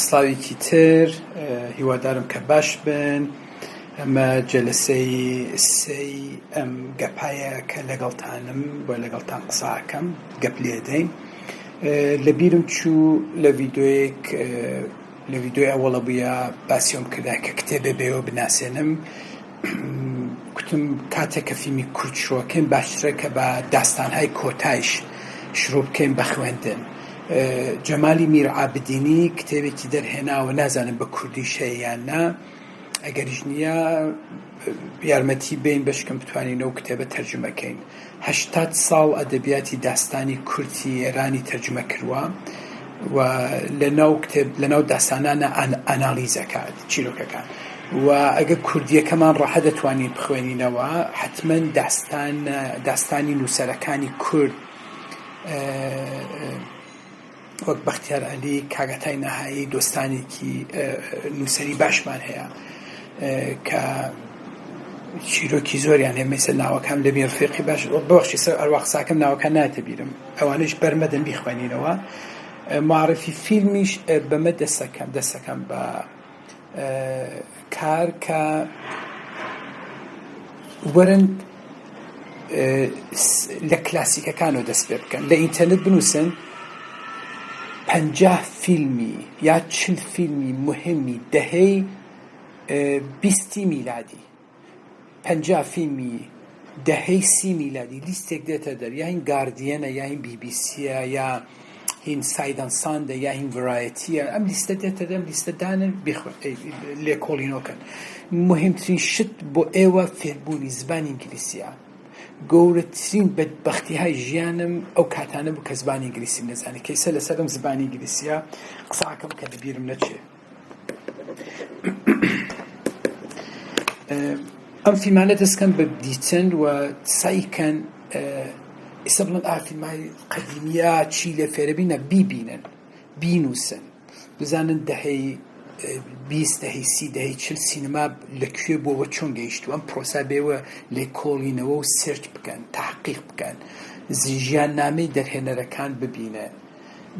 سڵاوێکی تر هیوادارم کە باش بن ئەمە جەلسەی سێی ئەم گەپایە کە لەگەڵتانم و لەگەڵتان قساکەم گەپ لێدەین لە بیرم چوو لە ڤیدۆیەک لە ڤیدۆی ئەوەڵە بووە باسیۆم کردا کە کتێبێ بێەوە بناسێنم کوتم کاتێک کە فیلمی کورد شرۆکەین باشترە کە بە داستانهای کۆتایش شروع بکەین بە خوێندن. جەمالی میر عابدینی کتێبێکی دەرهێناوە نازانم بە کوردیش هەیە یان نا ئەگەریش نییە یارمەتی بین بەشکم بتوانین ئەو کتێبە تەرجمەکەین. 80 ساڵ ئەدەبیاتی داستانی کورتی ئێرانی تەرجمە کردووە و لە ناو کتێب لە ناو داستانانە ئانالیزەکات چیرۆکەکان و ئەگەر کوردیەکەمان ڕەحە دەتوانین بخوێنینەوە حتمما داستان داستانی نووسەرەکانی کورد وەک بەختیار عەلی، کاک عەتای نەهایی دۆستانێکی نووسەری باشمان هەیە کە چیرۆکی زۆریان هەیە مەیسە ناوەکان لە بیر ڕفیقی باش بەخشی سەر ئەروا قساکەم ناوەکان نایەتە بیرم ئەوانەیش بەرمەدەن بیخوێنینەوە معرفی فیلمیش بەمە دەسەکەم دەسەکەم بە کار کە وەرن لە کلاسیکەکانەوە دەست پێ بکەن لە ئینتەرنێت بنووسن 50 فیلمی یا 40 فیلمی مهمی دەهەی بیستی میلادی 50 فیلمی دەهەی سی میلادی لیستێک دێتە دەر یا هین گاردیەنە یا هین بی بی سیە یا هین سایدان ساندە یا هین ڤرایەتیە ئەم لیستە دێتە دەم لیستە دانن لێکۆڵینەوەکەن مهمترین شت بۆ ئێوە فێربوونی زبانی ئینگلیسیە گەورەترین بەدبەختی های ژیانم ئەو کاتانە بوو کە زبانی ئینگلیسیم نەزانی کەیسە لەسەرم زبانی ئینگلیسیە قساکەم کە لەبیرم نەچێ ئەم فیلمانە دەستکەن بە دیتن و سعیکەن ئێستا بڵێن ئا فیلمای قەدیمیە چی لێ فێرەبینە بیبینن بینووسن بزانن دەهەی 20 دەهەی سی دەهەی 40 سینەما لە کوێ بۆوە چۆن گەیشتووە ئەم پرۆسا بێوە لێکۆڵینەوە و search بکەن تحقیق بکەن ژیاننامەی دەرهێنەرەکان ببینن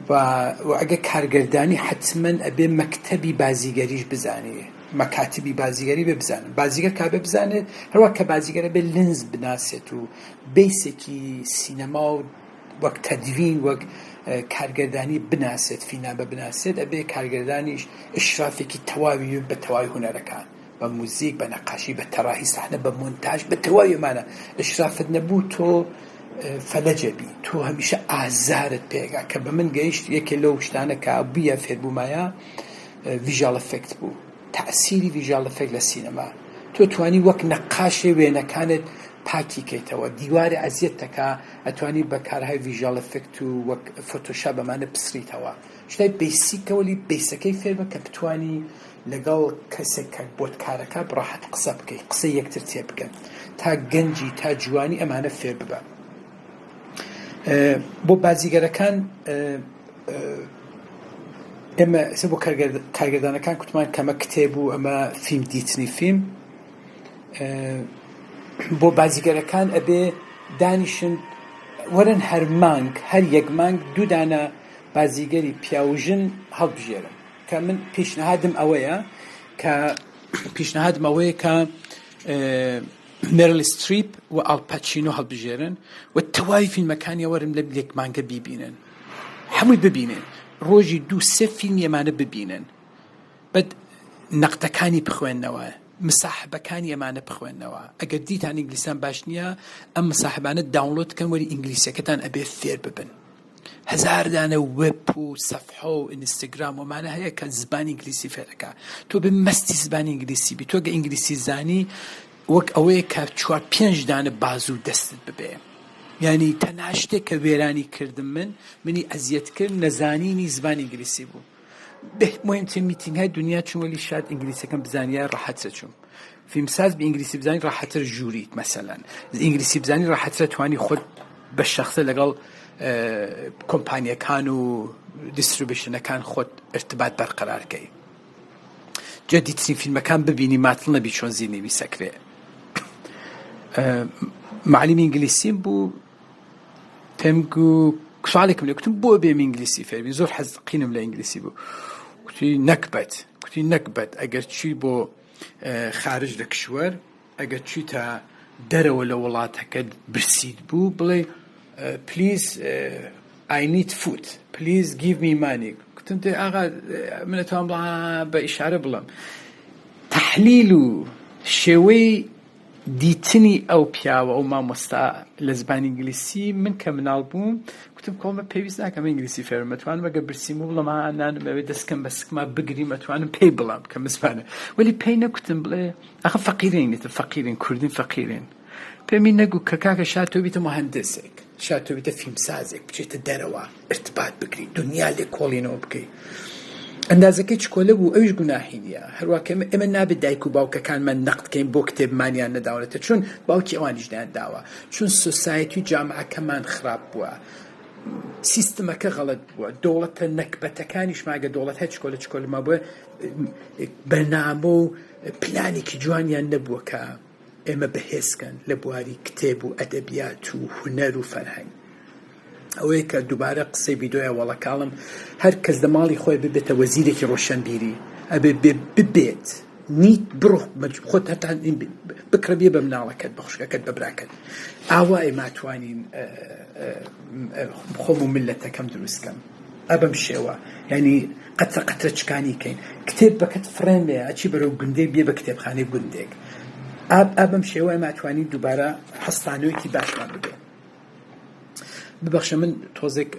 و ئەگەر کارگەردانی حەتمەن ئەبێ مەکتەبی بازیگەریش بزانێ مەکاتبی بازیگەری بێ بزانن بازیگەر کابێ بزانێت هەروە کە بازیگەرە بێ لنز بناسێت و basic ی سینەما و وەک تەدوین وەک کارگەردانی بناسێت فینامە بناسێت ئەبێ کارگەردانیش ئشرافێکی تەواوی بە تەواوی هونەرەکان بە موزیک بە نەقاشی بە تەراهی سەحنە بە مۆنتاژ بە تەواوی ئەمانە ئیشرافت نەبوو تۆ فەلەجە بی تۆ هەمیشە ئازارت پێگا کە بە من گەیشت یەکێ لەو شتانە کە بیە فێربوومایە visual effect بوو تەئسیری visual effect لە سینەما تۆ توانی وەک نەقاشێ وێنەکانت پاکی کەیتەوە دیوارێ ئەزیەت تەکا ئەتوانی بە کارهای visual effect و وەک فۆتۆشاپ ئەمانە بسڕیتەوە شتای basic ەوە لی base ەکەی فێربە کە بتانی لەگەڵ کەسێک کە بۆت کارەکە ڕاحەت قسە بکەی قسەی یەکتر تێبگەن تا گەنجی تا جوانی ئەمانە فێر ببە بۆ بازیگەرەکان ئێمە ئێستا بۆ کارگردانەکان کوتمان کەمە کتێب و ئەمە فیلم دیتنی فیلم بۆ بازیگەرەکان ئەبێ دانیشن وەرن هەر مانگ هەر یەک مانگ دوو دانە بازیگەری پیاو و ژن هەڵبژێرن کە من پیشنهادم ئەوەیە کە پیشنهادم ئەوەیە کە مێرل ستریپ و ئال پاچینۆ هەڵبژێرن و تەواوی فیلمەکانی وەرن لە یەک مانگە بیبینن هەمووی ببینن ڕۆژی دوو سێ فیلمی ئەمانە ببینن بەد نەقدەکانی بخوێنەوە مساحبەکانی ئەمانە بخوێنەوە ئەگەر دیتان ئینگلیسان باش نییە ئەم مساحبانە download کەن وەری ئینگلیسیەکەتان ئەبێ فێر ببن هەزار دانە وێب و سەفحە و ئینستاگرام ومانە هەیە کە زبانی ئینگلیسی فێرەکە تۆ بێ مەستی زبانی ئینگلیسی بی تۆ گە ئینگلیسی زانی وەک ئەوەیە کە چوار پێنج دانە بازوو دەستت ببێ یعنی تەنها شتێک کە وێرانی کردم من منی ئەزیەت کرد نەزانینی زبانی ئینگلیسی بوو مهمترین میتینگ های دنیا چون وەلی شاید ئینگلیسیەکەم بزانیای ڕەحەترە چوم فیلمساز بە ئینگلیسی بزانی ڕاحەتر ژووریت مەسەلەن ئینگلیسی بزانی ڕاحەترە توانی خۆت بە شەخسە لەگەڵ کۆمپانیەکان و distribution ەکان خۆت ارتباط بەرقەرارکەی جدیترین فیلمەکان ببینی ماتڵ نەبی چۆن زیرنویس ئەکرێ معلمی ئینگلیسیم بوو پێم گو. سوالێکم لێ کوتم بۆ بێم ئینگلیسی فێربین زۆر حەز قینم لە ئینگلیسی بوو کوتی نەکبەت کوتی نەکبەت ئەگەر چی بۆ خارج لە کشوەر ئەگەر چیتە دەرەوە لە وڵاتەکەت برسیت بوو بڵێ please I need food please give me money کوتم دێ ئاغا من ئەتوانم بە ئیشارە بڵێم تەحلیل و شێوەی دیتنی ئەو پیاوە ئەو مامۆستا لە زبانی ئینگلیسی من کە مناڵ بووم کوتم کۆمە پێویست ناکەم ئینگلیسی فێرم ئەتوانم ئەگەر برسیم بوو بڵێم ها نانم ئەوێ دەستکەم بە سکما بگریم ئەتوانم پێی بڵێم کە مزمانە وەلی پێی نەکوتم بڵێ ئەخە فەقیرین ئیتر فەقیرین کوردین فەقیرین پێمی نەگو کە کاکە شا تۆ بیتە مهندسێک شا تۆ بیتە فیلمسازێک بچێتە دەرەوە ارتباط بگری دنیا لێکۆڵینەوە بکەی ئەندازەکەی چکۆلە بوو ئەویش گوناحی نییە هەروە کە ئێمە نابێت دایک و باوکەکانمان نەقد کەین بۆ کتێبمانیان نەداونەتە چون باوکی ئەوانیش دایان داوە چون society و جامعەکەمان خراپ بووە سیستمەکە غەڵەت بووە دەوڵەتە نەکبەتەکانیش ماگە دەوڵەت هەر چکۆلە چکۆلە مابووە بەرنامە و پلانێکی جوانیان نەبووە کە ئێمە بەهێزکەن لە بواری کتێب و ئەدەبیات و هونەر و فەرهەنگ. ئەوەیە کە دووبارە قسەی ڤیدۆیە وەڵەکاڵم هەر کەس لە ماڵی خۆی ببێتە وەزیرێکی ڕۆشەنبیری ئەبێ بێ ببێت نیت بڕۆ خۆت هەتا بکڕە بێ بە مناڵەکەت بە خوشکەکەت بە براکەت ئاوا ئێمە توانین خۆم و ملەتەکەم دروست کەم. ئا بەم شێوە یانی قەترە قەترە چکانی کەین کتێب بەکەت فڕێن لێ ئەچی بەرەو گوندێک بێ بە کتێبخانەی گوندێک ئا بەم شێوە ئێمە ئەتوانین دووبارە هەستانەوەیەکی باشمان ببێ ببەخشە من تۆزێک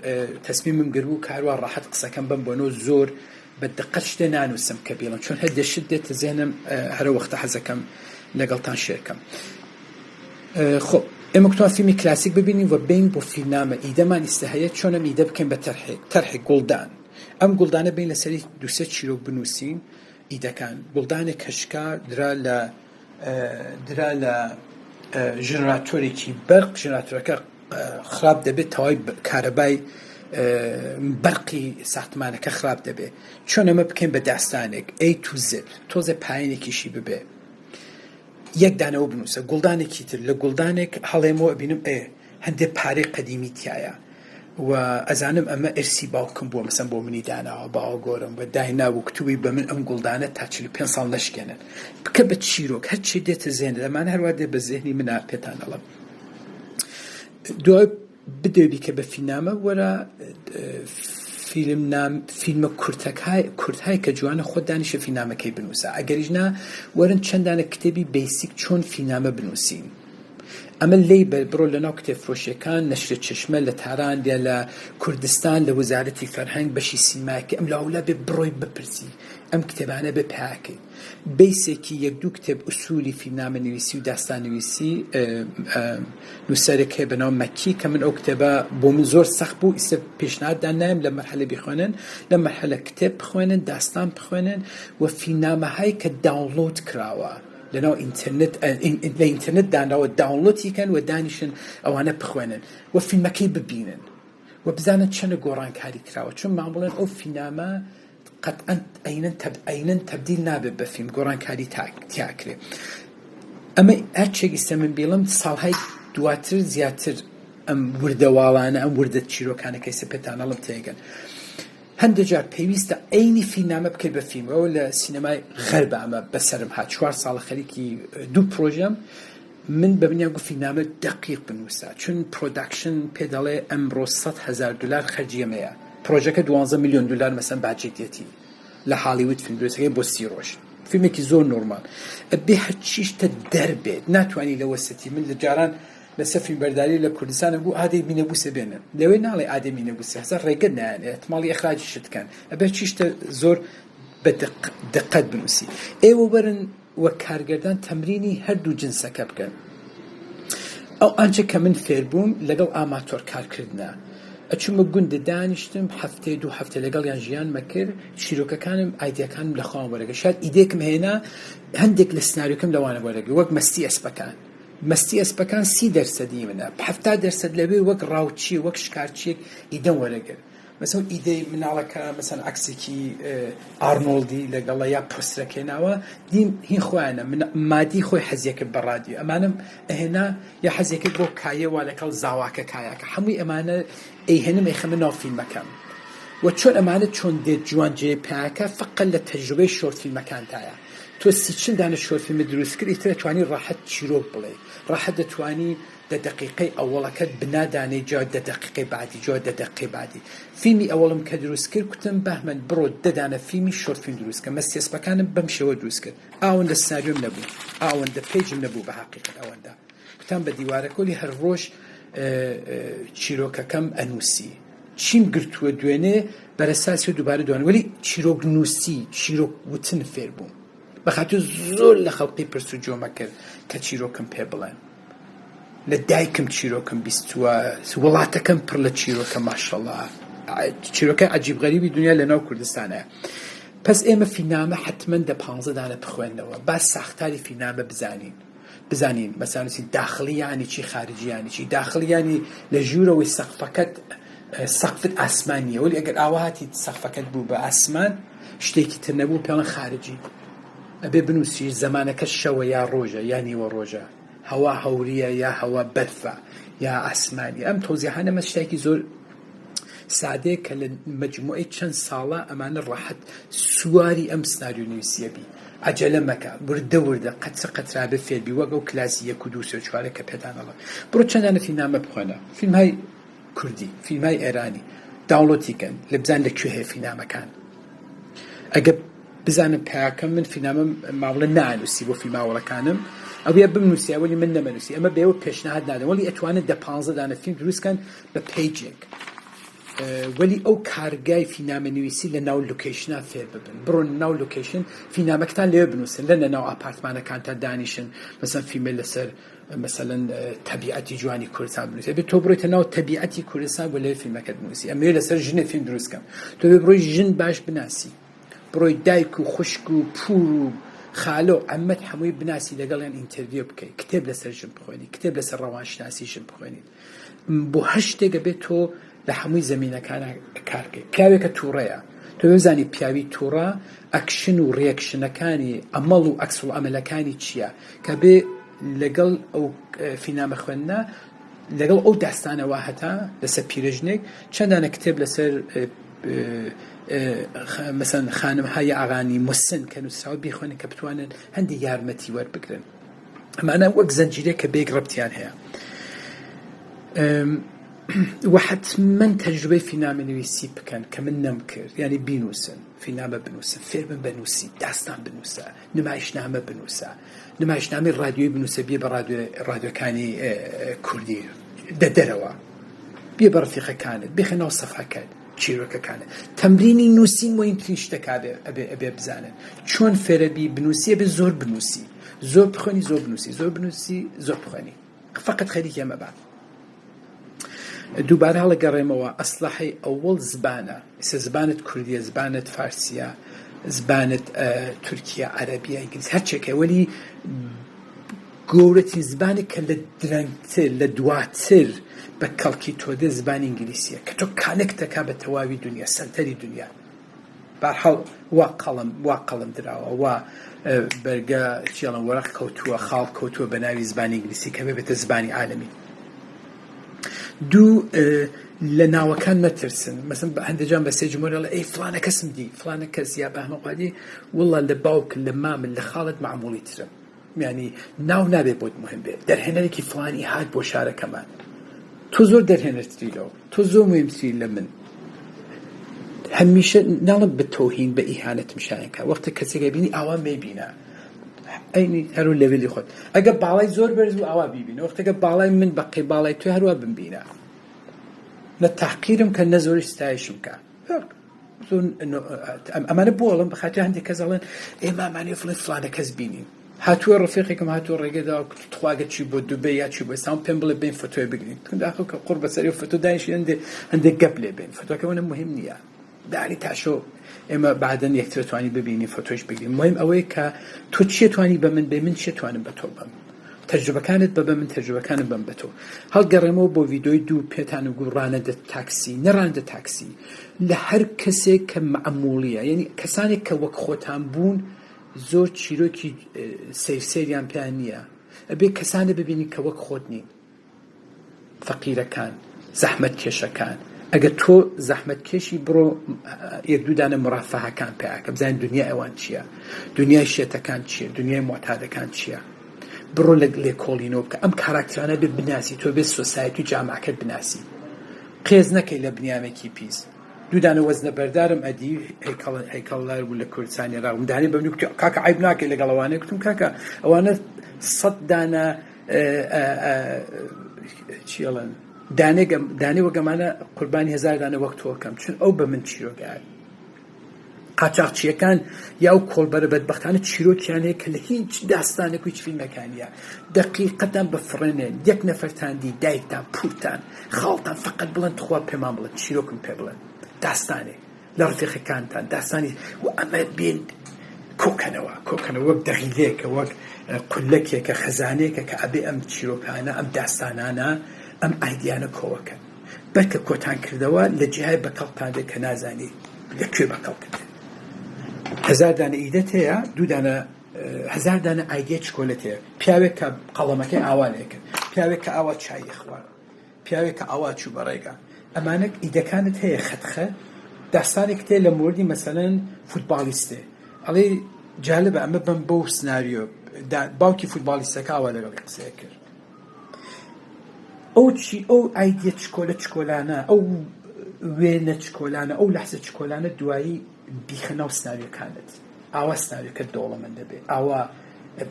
تەسمیمم گربوو کە هەروە ڕاحەت قسەکەم بەم بۆنۆ زۆر بە دقەت شتێ نانووسم کە بیڵم چۆن هەر دەشت دێتە زێنم هەرە وەختە حەزەکەم لەگەڵتان share کەم خۆ ئێمە کوتمان فیلمی کلاسیک ببینین و بین بۆ فیلمنامە ئیدەمان ئیستا هەیە چۆن ئەم ئیدە بکەین بە تەرحێک تەرحێک گوڵدان ئەم گوڵدانە بین لەسەری دوسێ چیرۆک بنووسین ئیدەکان گوڵدانێک کەشکا درا لە درا لە ژنراتۆرێکی بەرق ژنراتۆرەکە خراپ دەبێت تەوای کارەبای بەرقی ساختمانەکە خراپ دەبێت چۆن ئەمە بکەین بە داستانێک A to Z تۆزێ پایەنێکیشی ببێ یەک دانەوە بنووسە گوڵدانێکی تر لە گوڵدانێک هەڵێمەوە ئەبینم ئێ هەندێ پارەی قەدیمی تایە و ئەزانم ئەمە ئرسی باوکم بووە مەسەن بۆ منی داناوە باوە گۆرم بە داینابوو کتوبی بە من ئەم گوڵدانە تا 45 ساڵ نەشکێنن بکە بە چیرۆک هەرچی دێتە زێنت ئەمانە هەروا دێ بە زێهنی منا پێتان ئەڵێم دوای بدەوێ بیکە بە فیلمنامە وەرە فیلم نام فیلمە کورتەکای کورتهای کە جوانە خۆت دانیشە فیلمنامەکەی بنووسە ئەگەریش نا وەرن چەندانە کتێبی basic چۆن فیلمنامە بنووسین ئەمە لی بەر بڕۆ لەناو کتێب فرۆشیەکان نەشرە چشمە لە تاران یا لە کوردستان لە وەزارەتی فەرهەنگ بەشی سینماکە ئەم لاولا بێ بڕۆی بپرسی ئەم کتێبانە بێ پیاکەی basic ی یەک دوو کتێب ئوسولی فیلمنامە نویسی و داستان نویسی نووسەرێک هەیە بەناو مەکی کە من ئەو کتێبە بۆ من زۆر سەخت بوو ئیستا پێشنهاددان نایم لە مەرحەلە بیخوێنن لە مەرحەلە کتێب بخوێنن داستان بخوێنن و فیلمنامەهای کە داونلۆد کراوە لەناو ئینتەرنێت لە ئینتەرنێت دانراوە داونلۆدی کەن و دانیشن ئەوانە بخوێنن و فیلمەکەی ببینن و بزانن چەنە گۆڕانکاری کراوە چون مامڵێن ئەو فیلمنامە قەتعەن عەینەن تەب عەینەن تەبدیل نابێت بە فیلم گۆڕانکاری تا تیا ئەکرێ ئەمە هەرچێک ئیستا من بیڵم ساڵهای دواتر زیاتر ئەم وردەواڵانە ئەم وردە چیرۆکانە کە ئیستا پێتان ئەڵم تێگەن هەندێک جار پێویستە عەینی فیلمنامە بکەیت بە فیلم ئەوە لە سینەمای غەربە ئەمە بەسەرم هات چوار ساڵە خەریکی دوو پرۆژەم من بە منیان گوت فیلمنامە دەقیق بنووسە چون production پێ دەڵێ ئەمڕۆ 100 هەزار دلار خەرجی ئەمەیە پرۆژەکە 12 میلیۆن دلار مەسەن budget ێتی لە هالیوود فیلم دروستەکەی بۆ 30 ڕۆژ فیلمێکی زۆر نۆرمال ئەبێ هەرچی شتە دەربێت ناتوانانی لە وەسەتی من لە جاران لەسەر فیلمبەرداری لە کوردستانم بوو ئادەی مینەبوسە بێنن لەوێ ناڵێ ئادەی مینەبوسە هەزار ڕێگە نایەنێ احتمالی ئەخراجیشت کەن ئەبێ چی شتە زۆر بە دقەت بنووسی ئێوە وەرن وەک کارگەردان تەمرینی هەردوو جنسەکە بکەن. ئەو ئانچە کە من فێربووم لەگەڵ ئاماتۆر کارکردنە. ئەچوومە گوند دانیشتم هەفتەیە دوو هەفتە لەگەڵیان ژیانمە کرد چیرۆکەکانم ئایدیاکانم لە خۆم وەرەگرت شاید ئیدێکم هێنا هەندێک لە سناریۆکەم لەوانە وەرەگرت وەک مەستی ئەسپەکان مەستی ئەسپەکان 30 دەرسەدی منە 70 دەرسەد لەوێ وەک ڕاوچی وەک شکارچیەک ئیدەم وەرەگرت. مەسەن ئیدەی مناڵەکە مەسەن عەکسێکی ئارنۆڵدی لەگەڵە یا پۆسترەکەی ناوە دیم هین خۆیانە من مادی خۆی حەزیەکرد بە ڕادیۆ ئەمانم ئەهێنا یا حەزیەکرد بۆ کایە وا لەگەڵ زاواکە کایەکە هەمووی ئەمانە ئەیهێنم ئەیخەمە ناو فیلمەکەم و چۆن ئەمانە چۆن دێت جوان جێ پیاکە فقط لە تەجروبەی short فیلمەکاندایە تۆ 30 دانە short فیلمت دروست کرد ئیتر ئەتوانی ڕاحەت چیرۆک بڵێی ڕاحەت دەتوانی دە دەقیقەی ئەوەڵەکەت بنا دانەی جا دە دەقیقەی بەعدی جا دە دەقیقەی بەعدی فیلمی ئەوەڵم کە دروست کرد کوتم بەهمەن بڕۆ دە دانە فیلمی short film دروست کە مەستێسپەکانم بەم شێوە دروست کرد ئاوەندە سناریۆم نەبوو ئاوەندە page م نەبوو بە حەقیقەت ئەوەندە کوتام بە دیوارەکۆلی هەر ڕۆژ چیرۆکەکەم ئەنووسی چیم گرتووە دوێنێ بەرەساسی و دووبارە دوان وەلی چیرۆک نووسی چیرۆک وتن فێر بووم بەخاتر زۆر لە خەڵقی پرس و جۆمە کرد کە چیرۆکم پێ بڵێن لە دایکم چیرۆکم بیستووە وڵاتەکەم پڕ لە چیرۆکە ماشەڵا چیرۆکە عجیب غەریبی دنیا لە ناو کوردستانە پس ئێمە فیلمنامە حتمما دە پانزە دانە بخوێنەوە با ساختاری فیلمنامە بزانین بزانین مەسانوسی داخلی یانی چی خارجی یانی چی داخلی یانی لە ژوورەوەی سەقفەکەت سەقفت ئاسمانیە وەلی ئەگەر ئاوا هاتی سەقفەکەت بوو بە ئاسمان شتێکی تر نەبوو پێڵەن خارجی ئەبێ بنووسی زەمانەکە شەوە یا ڕۆژە یا نیوە ڕۆژە هەوا هەوریە یا هەوا بەرفە یا ئاسمانی ئەم تەوزیحانە مە شتێکی زۆر سادەیە کە لە مەجموعەی چەند ساڵە ئەمانە ڕەحەت سواری ئەم سناریۆ نووسیە بی عەجەلە مەکە وردە وردە قەترە قەترابێ فێربی وەک ئەو کلاسی یەک و دوو سێ و چوارە کە پێتان ئەڵێم بڕۆ چەند دانە فیلمنامە بخوێنە فیلمهای کوردی فیلمهای ئێرانی download ی کەن لە بزان لە کوێ هەیە فیلمنامەکان ئەگە بزانم پیاکەم من فیلمنامەم ماوڵە نانووسی بۆ فیلماوەڵەکانم ئەوە بمنووسی ئەوەی من نەمەنووسی ئەمە بێوە پێشنهاد نادەم وەلی ئەتوانن دە پانزە دانە فیلم دروست کەن بە page ێک وەلی ئەو کارگای فینامە نویسی لە ناو location ا فێر ببن بڕۆن ناو location فینامەکتان لێ بنووسن لە ناو ئاپارتمانەکانتان دانیشن مەسەن فیلمە لەسەر مەسەلەن تەبیعەتی جوانی کوردستان بنووسی بێت تۆ بڕۆیتە ناو تەبیعەتی کوردستان بۆ لەوێ فیلمەکەت بنووسی ئەمەوێ لەسەر ژنێ فیلم دروست کەم تۆ بێ بڕۆی ژن باش بناسی بڕۆی دایک و خوشک و پور و خالە و عەمەت هەمووی بناسی لەگەڵیان interview بکەیت کتێب لەسەر ژن بخوێنی کتێب لەسەر ڕەوانشناسی ژن بخوێنیت بۆ هەر شتێک ئەبێت تۆ لە هەمووی زەمینەکانە کار بکەیت پیاوێکە تووڕەیە تۆ بزانی پیاوی تووڕە ئەکشن و reaction ەکانی ئەمەڵ و عەکس ئەمەلەکانی چییە کە بێ لەگەڵ ئەو فینامە خوێندنە لەگەڵ ئەو داستانەوە هەتا لەسەر پیرەژنێک چەندانە کتێب لەسەر مەسەن خانم های ئاغانی مسن کە نووسراوە بیخوێنن کە بتوانن هەندی یارمەتی وەربگرن ئەمانە وەک زنجیرە کە بێک ڕەبتیان هەیە وە حتمما تەجروبەی فیلمنامە نویسی بکەن کە من نەمکرد یعنی بینوسن فیلمنامە بنووسن فێر بن بنووسی داستان بنووسە نمایشنامە بنووسە نمایشنامەی ڕادیۆی بنووسە بێ بە ڕادیۆکانی کوردی دە دەرەوە بێ بە ڕفیقەکانت بخە ناو سەفحەکەت چیرۆکەکانت تەمرینی نووسین مهمترین شتەکە بێ ئەبێ ئەبێ بزانن چۆن فێرەبی بنووسی ئەبێ زۆر بنووسی زۆر بخوێنی زۆر بنووسی زۆر بنووسی زۆر بخوێنی فقط خەریکی ئەمە بە دووبارە هەڵەگەڕێمەوە ئەسلحەی ئەوەڵ زبانە ئیسە زبانت کوردیە زبانت فارسیە زبانت تورکیا عەرەبیە ئینگلیز هەرچێکە وەلی گەورەترین زبانێک کە لە درەنگتر لە دواتر بە کەڵکی تۆ دێ زبانی ئینگلیسیە کە تۆ connect ەکا بە تەواوی دنیا سەنتەری دنیا بارحاڵ وا قەڵم وا قەڵم دراوە وا بەرگە چێڵم وەرەق کەوتووە خاڵ کەوتووە بە ناوی زبانی ئینگلیسی کە ببێتە زبانی عالەمی دوو لە ناوەکان مەترسن مەسن بە هەندێک جان بە سێ جمهور ئەی فلانە کەسم دی فلانە کەس یا بەهمە قادی وڵا لە باوک لە مامن لە خاڵت معمولی ترم یانی ناو نابێ بۆت مهم بێت دەرهێنەرێکی فڵانی هات بۆ شارەکەمان تۆ زۆر دەرهێنەرتری لەو تۆ زۆر مهمتری لە من هەمیشە ناڵم بە تۆهین بە ئیهانەتم شایەکە وەختە کەسێکە بینی ئاوا مەیبینە ئەینی هەرو لەوێلی خۆت ئەگە باڵای زۆر بەرز و ئاوا بیبینە وەختەکە باڵای من بەقی باڵای تۆ هەروە بمبینە نە تاقیرم کە نە زۆری ستایشم کە ئەمانە بۆ ئەڵێم بەخاتری هەندێک کەس ئەڵێن ئێمە ئەمانەوێ فڵێ فڵانە کەس بینین هاتووە ڕفیقێکم هاتووە ڕێگەدا تخواگە چی بۆ دوبەی یا چی بۆ ئێستا پێم بڵێ بین فۆتۆی بگرین تون داخۆ کە قوڕ بەسەری و فۆتۆ دانیشین هەندێ هەندێک گەپ لێ بێن فۆتۆکە وەنە مهم نییە دانی تاشۆ ئێمە بعدەن یەکتر توانی ببینین فۆتۆش بگرین مهم ئەوەیە کە تۆ چیە توانی بە من بێ من چیە توانم بە تۆ بم. تەجروبەکانت بە بە من تەجروبەکانم بەم بە تۆ. هەڵگەڕێمەوە بۆ ڤیدۆی دوو پێتان و گو ڕانەندە تاکسی نە ڕانندە تاکسی لە هەر کەسێک کە مەعموڵیە یعنی کەسانێک کە وەک خۆتان بوون زۆر چیرۆکی سەیر سەیریان پێیان نییە ئەبێ کەسانە ببینی کە وەک خۆت نین. فەقیرەکان، زەحمەتکێشەکان، ئەگەر تۆ زەحمەتکێشی بڕۆ یەک دوو دانە مڕەفەهەکان پێکە بزانین دنیای ئەوان چییە، دنیای شێتەکان چییە، دنیای موعتادەکان چییە. بڕۆ لە لێکۆڵینەوە بکە ئەم کاراکترانە بێ بناسی تۆ بێ society و جامعەکەت بناسی قێز نەکەی لە بنیامێکی پیس دوو دانە وەزنە بەردارم ئەدی هەیکەڵ هەیکەڵدار بوو لە کوردستانی عێراق دانێ بە من گوتی کاکە عەیب ناکەی لەگەڵ ئەوانە گوتم کاکە ئەوانە سەد دانە چی ئەڵێن دانێ دانێ وەگەمانە قوربانی هەزار دانە وەک تۆکەم چون ئەو بە من چیرۆکە قاچاقچیەکان یا ئەو کۆڵبەرە بەدبەختانە چیرۆکیان هەیە کە لە هیچ داستانێک و هیچ فیلمەکانە دقیقەتان بفڕێنێن یەک نەفەرتان دی دایکتان پورتان خاڵتان فقط بڵێن تخوا پێمان بڵێن چیرۆکم پێ بڵێن داستانێک لە ڕفیقەکانتان داستانی و ئەمە بێن کۆکەنەوە کۆکەنەوە وەک دەغیلێکە وەک قولەکێکە خەزانێکە کە ئەبێ ئەم چیرۆکانە ئەم داستانانە ئەم ئایدیانە کۆوەکەن بەرکە کۆتان کردەوە لە جیهای بەکەڵتان دێ کە نازانی لە کوێ بەکەڵکت دێ هەزار دانە ئیدەت هەیە دوو دانە هەزار دانە ئایدیای چکۆلەت هەیە پیاوێک کە قەڵەمەکەی ئاوا لێکرد پیاوێک کە ئاوا چای خوارد پیاوێک کە ئاوا چوو بە ڕێگا ئەمانە ئیدەکانت هەیە خەت خەت داستانێکت هەیە لە مۆردی مەسەلەن فوتباڵیستێ ئەڵێ جالبە ئەمە بەم بەو سناریۆ باوکی فوتباڵیستەکە ئاوا لەگەڵی قسەیە کرد ئەو چی ئەو ئایدیە چکۆلە چکۆلانە ئەو وێنە چکۆلانە ئەو لەحزە چکۆلانە دوایی بیخە ناو سناریۆکانت ئاوا سناریۆکەت دەوڵەمەند دەبێ ئاوا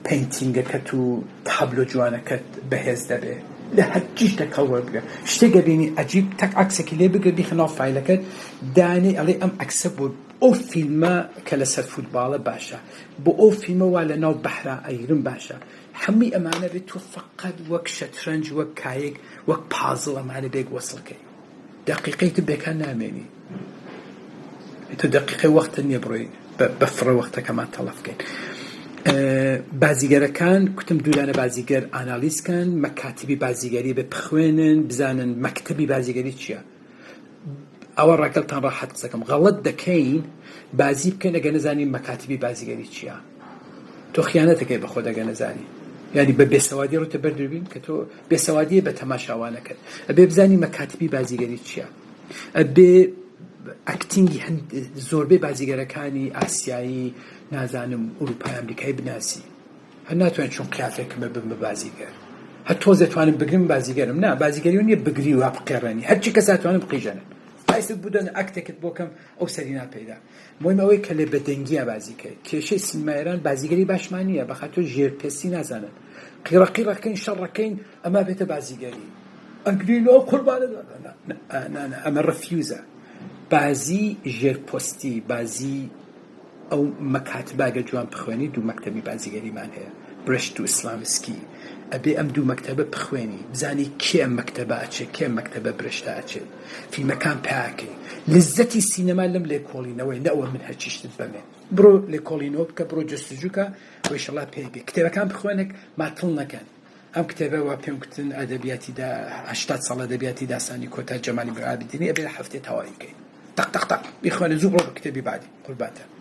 painting ەکەت و تابلۆ جوانەکەت بەهێز دەبێ لە هەرچی شتێک کەڵ وەربگرە شتێک ئەبینی عەجیب تەک عەکسێکی لێ بگرە بیخە ناو فایلەکەت دانێ ئەڵێ ئەم عەکسە بۆ ئەو فیلمە کە لەسەر فوتباڵە باشە بۆ ئەو فیلمە وا لە ناو بەحرا ئەیرم باشە هەمووی ئەمانە بێت تۆ فەقەت وەک شەترەنج وەک کایەک وەک پازڵ ئەمانە بێک وەسڵکەی دەقیقەی تر بێکار نامێنی تۆ دەقیقەی وەختە نییە بڕۆی بە فڕە وەختەکەمان تەڵەف بکەین بازیگەرەکان کوتم دوودانە بازیگەر ئانالیز کەن مەکاتبی بازیگەری بە بخوێنن بزانن مەکتەبی بازیگەری چییە ئەوە ڕەگەڵتان ڕاحەت قسەکەم غەڵەت دەکەین بازی بکەین ئەگەر نەزانین مەکاتبی بازیگەری چییە تۆ خیانەتەکەی بە خۆت ئەگەر نەزانی یعنی بە بێسەوادی ڕوتە بەر دووربین کە تۆ بێسەوادیە بە تەماشاوانەکەت ئەبێ بزانی مەکاتبی بازیگەری چییە ئەبێ acting ی هەند زۆربەی بازیگەرەکانی ئاسیایی نازانم ئەوروپای ئەمریکای بناسی هەر ناتوانین چون قیافێکمە بم بە بازیگەر هەر تۆزێ توانم بگرم بازیگەرم نا بازیگەری نییە بگری و بقێڕێنی هەرچی کەس توانم بقیژەنن ئایسە بودەن ئەکتێکت بۆ کەم ئەو سەری ناپەیدا مهم ئەوەی کە لێ بەدەنگیە بازیکەی کێشەی سینەمای ئێران بازیگەری باشمان نییە بەخاتر ژێر پێستی نازانن قیڕە قیڕەکەین شەڕەکەین ئەما بێتە بازیگەری ئەگرین ئەو قوربانە نا ئەمە ڕفیوزە بازی ژێر پۆستی بازی ئەو مەکاتبە گەر جوان بخوێنی دوو مەکتەبی بازیگەریمان هەیە برشت و ئیسلامیسکی ئەبێ ئەم دوو مەکتەبە بخوێنی بزانی کێ ئەم مەکتەبە ئەچێ کێ ئەم مەکتەبە برشتە ئەچێت فیلمەکان پیاکەی لزەتی سینەما لەم لێکۆڵینەوەی نە ئەوە من هەرچی شتت بەمێ بڕۆ لێکۆڵینەوە بکە بڕۆ جستجوکە وەیشەڵا پێی بێ کتێبەکان بخوێنێک ماتڵ نەکەن ئەم کتێبە وا پێم گوتن ئەدەبیاتی دا 80 ساڵ ئەدەبیاتی داستانی کۆتا جەمالی عابدینی ئەبێ هەفتێ تەواوی بکەین تەق تەق تەق بیخوێنە زوو بڕۆ بە کتێبی بعدی قوربانتان.